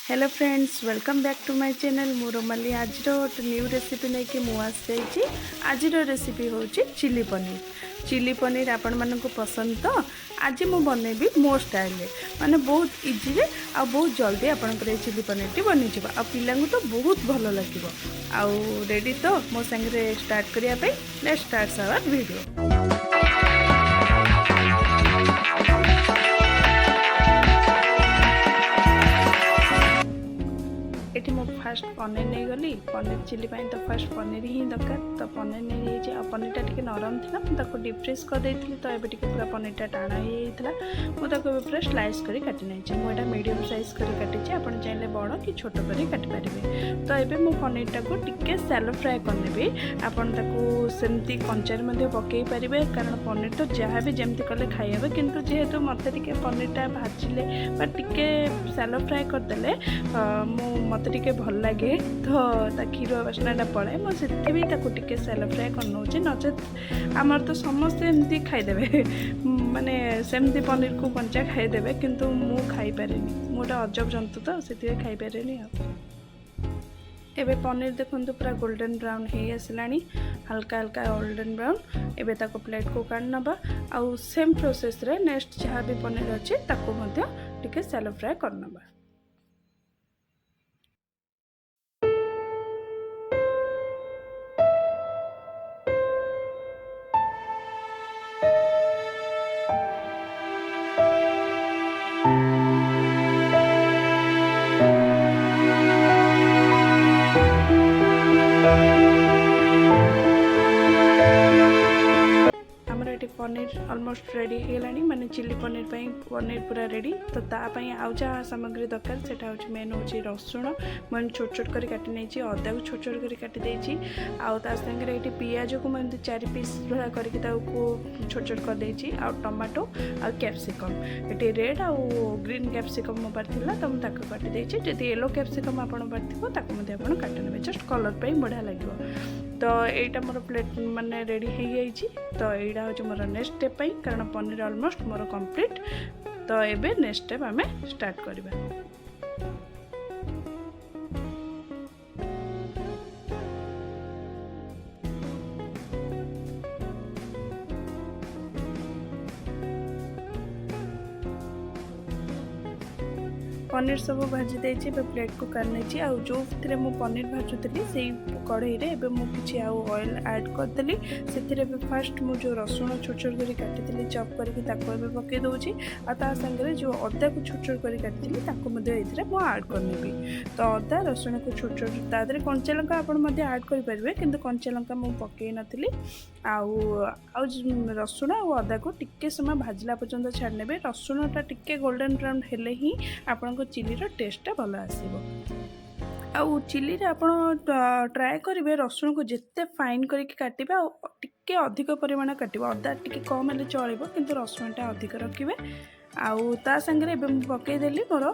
Hello friends, welcome back to my channel. ମୁଁ ରୋମାଲି। ଆଜିର ଗୋଟେ ନ୍ୟୁ ରେସିପି ନେଇକି ମୁଁ ଆସିଯାଇଛି। ଆଜିର ରେସିପି ହେଉଛି ଚିଲି ପନିର। ଚିଲି ପନିର ଆପଣମାନଙ୍କୁ ପସନ୍ଦ ତ? ଆଜି ମୁଁ ବନେଇବି ମୋ ଷ୍ଟାଇଲରେ, ମାନେ ବହୁତ ଇଜିରେ ଆଉ ବହୁତ ଜଲ୍ଦି ଆପଣଙ୍କର ଏ ଚିଲି ପନିରଟି ବନିଯିବ ଆଉ ପିଲାଙ୍କୁ ତ ବହୁତ ଭଲ ଲାଗିବ। ଆଉ ରେଡ଼ି ତ ମୋ ସାଙ୍ଗରେ ଷ୍ଟାର୍ଟ କରିବା ପାଇଁ? Let's start our video. ଏଠି ମୁଁ ଫାଷ୍ଟ ପନିର ନେଇଗଲି। ପନିର ଚିଲି ପାଇଁ ତ ଫାଷ୍ଟ ପନିର ହିଁ ଦରକାର, ତ ପନିର ନେଇଯାଇଛି। ଆଉ ପନିରଟା ଟିକେ ନରମ ଥିଲା, ମୁଁ ତାକୁ ଡିପ୍ ଫ୍ରିଜ୍ କରିଦେଇଥିଲି, ତ ଏବେ ଟିକେ ପୁରା ପନିରଟା ଟାଣ ହେଇଯାଇଥିଲା। ମୁଁ ତାକୁ ଏବେ ପୁରା ସ୍ଲାଇସ୍ କରି କାଟି ନେଇଛି। ମୁଁ ଏଇଟା ମିଡ଼ିୟମ୍ ସାଇଜ୍ କରି କାଟିଛି, ଆପଣ ଚାହିଁଲେ ବଡ଼ କି ଛୋଟ କରି କାଟିପାରିବେ। ତ ଏବେ ମୁଁ ପନିରଟାକୁ ଟିକେ ସାଲୋ ଫ୍ରାଏ କରିନେବି। ଆପଣ ତାକୁ ସେମିତି କଞ୍ଚାରେ ମଧ୍ୟ ପକାଇ ପାରିବେ, କାରଣ ପନିର ତ ଯାହା ବି ଯେମିତି କଲେ ଖାଇହେବ। କିନ୍ତୁ ଯେହେତୁ ମୋତେ ଟିକେ ପନିରଟା ଭାଜିଲେ ବା ଟିକେ ସାଲୋ ଫ୍ରାଏ କରିଦେଲେ ମୋତେ ଟିକେ ଭଲ ଲାଗେ, ତ ତା କ୍ଷୀର ବାସ୍ନାଟା ପଳାଏ, ମୁଁ ସେଥିପାଇଁ ତାକୁ ଟିକେ ସାଲୋ ଫ୍ରାଏ କରିନେଉଛି। ନଚେତ୍ ଆମର ତ ସମସ୍ତେ ଏମିତି ଖାଇଦେବେ, ମାନେ ସେମିତି ପନିରକୁ କଞ୍ଚା ଖାଇଦେବେ, କିନ୍ତୁ ମୁଁ ଖାଇପାରେନି। ମୁଁ ଗୋଟେ ଅଜବ ଜନ୍ତୁ ତ, ସେଥିପାଇଁ ଖାଇପାରେନି। ଆଉ ଏବେ ପନିର ଦେଖନ୍ତୁ, ପୁରା ଗୋଲ୍ଡେନ୍ ବ୍ରାଉନ୍ ହେଇ ଆସିଲାଣି, ହାଲକା ହାଲକା ଗୋଲ୍ଡେନ୍ ବ୍ରାଉନ୍। ଏବେ ତାକୁ ପ୍ଲେଟ୍କୁ କାଢ଼ି ନେବା ଆଉ ସେମ୍ ପ୍ରୋସେସ୍ରେ ନେକ୍ସଟ ଯାହା ବି ପନିର ଅଛି, ତାକୁ ମଧ୍ୟ ଟିକେ ସାଲୋ ଫ୍ରାଏ କରିନେବା। ଆମର ଏଠି ପନିର ଅଲମୋଷ୍ଟ ରେଡ଼ି ହେଇଗଲାଣି, ମାନେ ଚିଲି ପନିର ପାଇଁ ପନିର ପୁରା ରେଡ଼ି। ତ ତା ପାଇଁ ଆଉ ଯାହା ସାମଗ୍ରୀ ଦରକାର, ସେଟା ହେଉଛି ମେନ୍ ହେଉଛି ରସୁଣ। ମୁଁ ଏମିତି ଛୋଟ ଛୋଟ କରି କାଟି ନେଇଛି, ଅଦାକୁ ଛୋଟ ଛୋଟ କରି କାଟି ଦେଇଛି। ଆଉ ତା ସାଙ୍ଗରେ ଏଇଠି ପିଆଜକୁ ମୁଁ ଏମିତି ଚାରି ପିସ୍ ଭଳିଆ କରିକି ତାକୁ ଛୋଟ ଛୋଟ କରିଦେଇଛି। ଆଉ ଟମାଟୋ ଆଉ କ୍ୟାପ୍ସିକମ୍, ଏଠି ରେଡ଼୍ ଆଉ ଗ୍ରୀନ୍ କ୍ୟାପ୍ସିକମ୍ ମୋ ପାଖରେ ଥିଲା, ତ ମୁଁ ତାକୁ କାଟି ଦେଇଛି। ଯଦି ୟେଲୋ କ୍ୟାପ୍ସିକମ୍ ଆପଣଙ୍କ ପାଖରେ ଥିବ, ତାକୁ ମଧ୍ୟ ଆପଣ କାଟି ନେବେ, ଜଷ୍ଟ କଲର୍ ପାଇଁ ବଢ଼ିଆ ଲାଗିବ। ତ ଏଇଟା ମୋର ପ୍ଲେଟ୍ ମାନେ ରେଡ଼ି ହେଇଯାଇଛି। ତ ଏଇଟା ହେଉଛି ମୋର ନେକ୍ସଟ ଷ୍ଟେପ୍ ପାଇଁ, କାରଣ ପନିର ଅଲମୋଷ୍ଟ ମୋର କମ୍ପ୍ଲିଟ୍। ତ ଏବେ ନେକ୍ସଟ ଷ୍ଟେପ୍ ଆମେ ଷ୍ଟାର୍ଟ କରିବା। ପନିର ସବୁ ଭାଜି ଦେଇଛି, ଏବେ ପ୍ଲେଟ୍କୁ କାଢ଼ି ନେଇଛି। ଆଉ ଯେଉଁଥିରେ ମୁଁ ପନିର ଭାଜୁଥିଲି, ସେଇ କଢ଼େଇରେ ଏବେ ମୁଁ କିଛି ଆଉ ଅଏଲ୍ ଆଡ଼୍ କରିଦେଲି। ସେଥିରେ ଏବେ ଫାଷ୍ଟ ମୁଁ ଯେଉଁ ରସୁଣ ଛୋଟ ଛୋଟ କରି କାଟିଥିଲି ଚପ୍ କରିକି, ତାକୁ ଏବେ ପକାଇ ଦେଉଛି। ଆଉ ତା ସାଙ୍ଗରେ ଯେଉଁ ଅଦାକୁ ଛୋଟ ଛୋଟ କରି କାଟିଥିଲି, ତାକୁ ମଧ୍ୟ ଏଇଥିରେ ମୁଁ ଆଡ଼୍ କରିନେବି। ତ ଅଦା ରସୁଣକୁ ଛୋଟ ଛୋଟ, ତା ଦେହରେ କଞ୍ଚା ଲଙ୍କା ଆପଣ ମଧ୍ୟ ଆଡ଼୍ କରିପାରିବେ, କିନ୍ତୁ କଞ୍ଚା ଲଙ୍କା ମୁଁ ପକାଇ ନଥିଲି। ଆଉ ରସୁଣ ଆଉ ଅଦାକୁ ଟିକେ ସମୟ ଭାଜିଲା ପର୍ଯ୍ୟନ୍ତ ଛାଡ଼ି ନେବେ। ରସୁଣଟା ଟିକେ ଗୋଲ୍ଡେନ୍ ବ୍ରାଉନ୍ ହେଲେ ହିଁ ଆପଣଙ୍କ ଚିଲିର ଟେଷ୍ଟଟା ଭଲ ଆସିବ। ଆଉ ଚିଲିରେ ଆପଣ ଟ୍ରାଏ କରିବେ ରସୁଣକୁ ଯେତେ ଫାଇନ୍ କରିକି କାଟିବେ ଆଉ ଟିକେ ଅଧିକ ପରିମାଣ କାଟିବେ। ଅଦା ଟିକେ କମ୍ ହେଲେ ଚଳିବ, କିନ୍ତୁ ରସୁଣଟା ଅଧିକ ରଖିବେ। ଆଉ ତା ସାଙ୍ଗରେ ଏବେ ମୁଁ ପକାଇଦେଲି ମୋର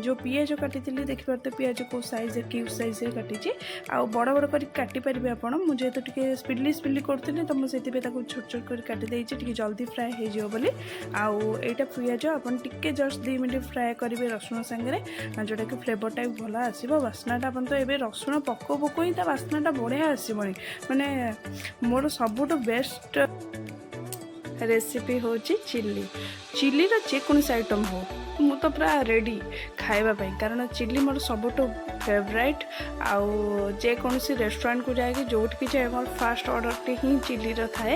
ଯେଉଁ ପିଆଜ କାଟିଥିଲି। ଦେଖିପାରୁଥିବେ ପିଆଜ କେଉଁ ସାଇଜ୍ରେ, କ୍ୟୁବ୍ ସାଇଜ୍ରେ କାଟିଛି। ଆଉ ବଡ଼ ବଡ଼ କରିକି କାଟିପାରିବେ ଆପଣ। ମୁଁ ଯେହେତୁ ଟିକେ ସ୍ପିଡ଼ଲି ସ୍ପିଡ଼ଲି କରୁଥିଲି, ତ ମୁଁ ସେଥିପାଇଁ ତାକୁ ଛୋଟ ଛୋଟ କରି କାଟି ଦେଇଛି, ଟିକେ ଜଲ୍ଦି ଫ୍ରାଏ ହେଇଯିବ ବୋଲି। ଆଉ ଏଇଟା ପିଆଜ ଆପଣ ଟିକେ ଜଷ୍ଟ 2 ମିନିଟ୍ ଫ୍ରାଏ କରିବେ ରସୁଣ ସାଙ୍ଗରେ, ଯେଉଁଟାକି ଫ୍ଲେଭରଟା ବି ଭଲ ଆସିବ, ବାସ୍ନାଟା। ଆପଣ ତ ଏବେ ରସୁଣ ପକଉ ପକଉ ହିଁ ତା ବାସ୍ନାଟା ବଢ଼ିଆ ଆସିବଣି। ମାନେ ମୋର ସବୁଠୁ ବେଷ୍ଟ ରେସିପି ହେଉଛି ଚିଲି। ଚିଲିର ଯେକୌଣସି ଆଇଟମ୍ ହଉ, ମୁଁ ତ ପୁରା ରେଡ଼ି ଖାଇବା ପାଇଁ, କାରଣ ଚିଲି ମୋର ସବୁଠୁ ଫେଭରାଇଟ୍। ଆଉ ଯେକୌଣସି ରେଷ୍ଟୁରାଣ୍ଟକୁ ଯାଇକି, ଯେଉଁଠିକି ଯାଏ, ମୋର ଫାଷ୍ଟ ଅର୍ଡ଼ରଟି ହିଁ ଚିଲିର ଥାଏ।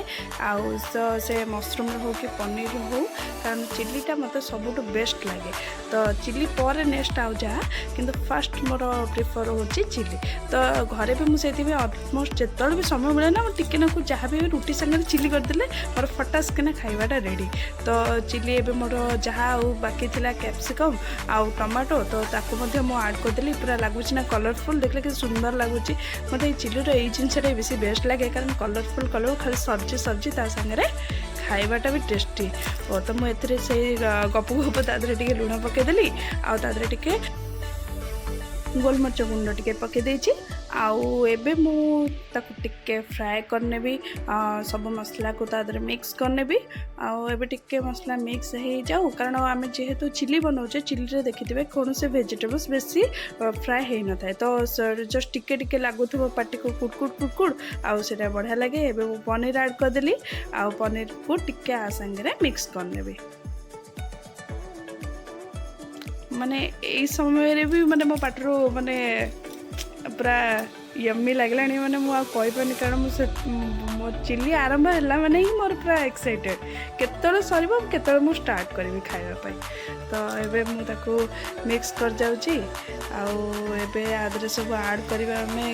ଆଉ ତ ସେ ମସରୁମ୍ର ହଉ କି ପନିରର ହଉ, କାରଣ ଚିଲିଟା ମୋତେ ସବୁଠୁ ବେଷ୍ଟ ଲାଗେ। ତ ଚିଲି ପରେ ନେକ୍ସଟ ଆଉ ଯାହା, କିନ୍ତୁ ଫାଷ୍ଟ ମୋର ପ୍ରିଫର୍ ହେଉଛି ଚିଲି। ତ ଘରେ ବି ମୁଁ ସେଇଥିପାଇଁ ଅଲମୋଷ୍ଟ ଯେତେବେଳେ ବି ସମୟ ମିଳେ ନା, ମୁଁ ଟିକେ ନାକୁ ଯାହା ବି ରୁଟି ସାଙ୍ଗରେ ଚିଲି କରିଦେଲେ ମୋର ଫଟାସ୍ କିନା ଖାଇବାଟା ରେଡ଼ି। ତ ଚିଲି ଏବେ ମୋର ଯାହା ଆଉ ବାକି ଥିଲା କ୍ୟାପ୍ସିକମ୍ ଆଉ ଟମାଟୋ, ତ ତାକୁ ମଧ୍ୟ ମୁଁ ଆଡ଼୍ କରିଦେଲି। ପୁରା ଲାଗୁଛି ନା କଲରଫୁଲ୍, ଦେଖିଲେ କେତେ ସୁନ୍ଦର ଲାଗୁଛି। ମୋତେ ଏଇ ଚିଲିର ଏଇ ଜିନିଷଟା ବେଶୀ ବେଷ୍ଟ ଲାଗେ, କାରଣ କଲରଫୁଲ୍ କଲର୍ ଖାଲି ସବଜି ସବଜି, ତା ସାଙ୍ଗରେ ଖାଇବାଟା ବି ଟେଷ୍ଟି। ଓ ତ ମୁଁ ଏଥିରେ ସେଇ ଗପୁ ଗପୁ ତା ଦେହରେ ଟିକେ ଲୁଣ ପକାଇଦେଲି ଆଉ ତା ଦେହରେ ଟିକେ ଗୋଲମରିଚ ଗୁଣ୍ଡ ଟିକେ ପକାଇ ଦେଇଛି। ଆଉ ଏବେ ମୁଁ ତାକୁ ଟିକେ ଫ୍ରାଏ କରିନେବି, ସବୁ ମସଲାକୁ ତା ଦେହରେ ମିକ୍ସ କରିନେବି। ଆଉ ଏବେ ଟିକେ ମସଲା ମିକ୍ସ ହେଇଯାଉ, କାରଣ ଆମେ ଯେହେତୁ ଚିଲି ବନାଉଛେ, ଚିଲିରେ ଦେଖିଥିବେ କୌଣସି ଭେଜିଟେବଲ୍ସ ବେଶୀ ଫ୍ରାଏ ହେଇନଥାଏ। ତ ଜଷ୍ଟ ଟିକେ ଟିକେ ଲାଗୁଥିବ ପାଟିକୁ କୁଟକୁଟ କୁଟକୁଟ, ଆଉ ସେଇଟା ବଢ଼ିଆ ଲାଗେ। ଏବେ ମୁଁ ପନିର ଆଡ଼୍ କରିଦେଲି ଆଉ ପନିରକୁ ଟିକେ ଆ ସାଙ୍ଗରେ ମିକ୍ସ କରିନେବି। ମାନେ ଏଇ ସମୟରେ ବି ମାନେ ମୋ ପାଟିରୁ ମାନେ ପୁରା ୟମ୍ମି ଲାଗିଲାଣି। ମାନେ ମୁଁ ଆଉ କହିପାରୁନି, କାରଣ ମୁଁ ସେ ମୋ ଚିଲି ଆରମ୍ଭ ହେଲା ମାନେ ହିଁ ମୋର ପୁରା ଏକ୍ସାଇଟେଡ଼, କେତେବେଳେ ସରିବ, କେତେବେଳେ ମୁଁ ଷ୍ଟାର୍ଟ କରିବି ଖାଇବା ପାଇଁ। ତ ଏବେ ମୁଁ ତାକୁ ମିକ୍ସ କରିଯାଉଛି। ଆଉ ଏବେ ଆ ଦେହରେ ସବୁ ଆଡ଼୍ କରିବା ଆମେ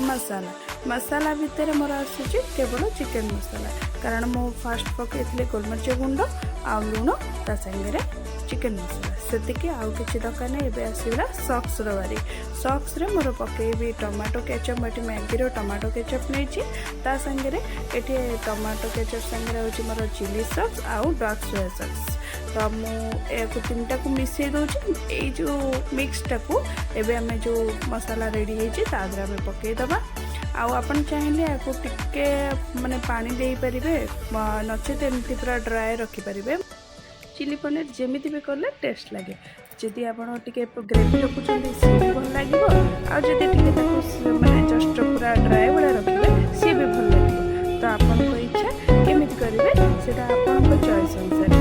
ମସଲା। ମସଲା ଭିତରେ ମୋର ଆସୁଛି କେବଳ ଚିକେନ୍ ମସଲା, କାରଣ ମୁଁ ଫାଷ୍ଟ ପକାଇଥିଲି ଗୋଲମରିଚ ଗୁଣ୍ଡ ଆଉ ଲୁଣ, ତା ସାଙ୍ଗରେ ଚିକେନ୍ ମସଲା, ସେତିକି, ଆଉ କିଛି ଦରକାର ନାହିଁ। ଏବେ ଆସିଗଲା ସକ୍ସର ବାରି। ସକ୍ସରେ ମୋର ପକାଇବି ଟମାଟୋ କେଚପ୍। ଏଠି ମ୍ୟାଗିର ଟମାଟୋ କେଚପ୍ ନେଇଛି। ତା ସାଙ୍ଗରେ ଏଠି ଟମାଟୋ କେଚପ୍ ସାଙ୍ଗରେ ହେଉଛି ମୋର ଚିଲି ସକ୍ସ ଆଉ ଡାର୍କ ସୋୟା ସକ୍ସ। ତ ମୁଁ ଏହାକୁ ତିନିଟାକୁ ମିଶାଇ ଦେଉଛି। ଏଇ ଯେଉଁ ମିକ୍ସଟାକୁ ଏବେ ଆମେ ଯେଉଁ ମସଲା ରେଡ଼ି ହେଇଛି, ତା ଦେହରେ ଆମେ ପକାଇଦେବା। ଆଉ ଆପଣ ଚାହିଁଲେ ଏହାକୁ ଟିକେ ମାନେ ପାଣି ଦେଇପାରିବେ, ନଚେତ ଏମିତି ପୁରା ଡ୍ରାଏ ରଖିପାରିବେ। ଚିଲି ପନିର ଯେମିତି ବି କଲେ ଟେଷ୍ଟ ଲାଗେ। ଯଦି ଆପଣ ଟିକେ ଗ୍ରେଭି ରଖୁଛନ୍ତି, ସିଏ ବି ଭଲ ଲାଗିବ। ଆଉ ଯଦି ଟିକେ ତାକୁ ମାନେ ଜଷ୍ଟ ପୁରା ଡ୍ରାଏ ଭଳିଆ ରଖିବେ, ସିଏ ବି ଭଲ ଲାଗିବ। ତ ଆପଣଙ୍କ ଇଚ୍ଛା କେମିତି କରିବେ, ସେଇଟା ଆପଣଙ୍କ ଚଏସ୍ ଅନୁସାରେ।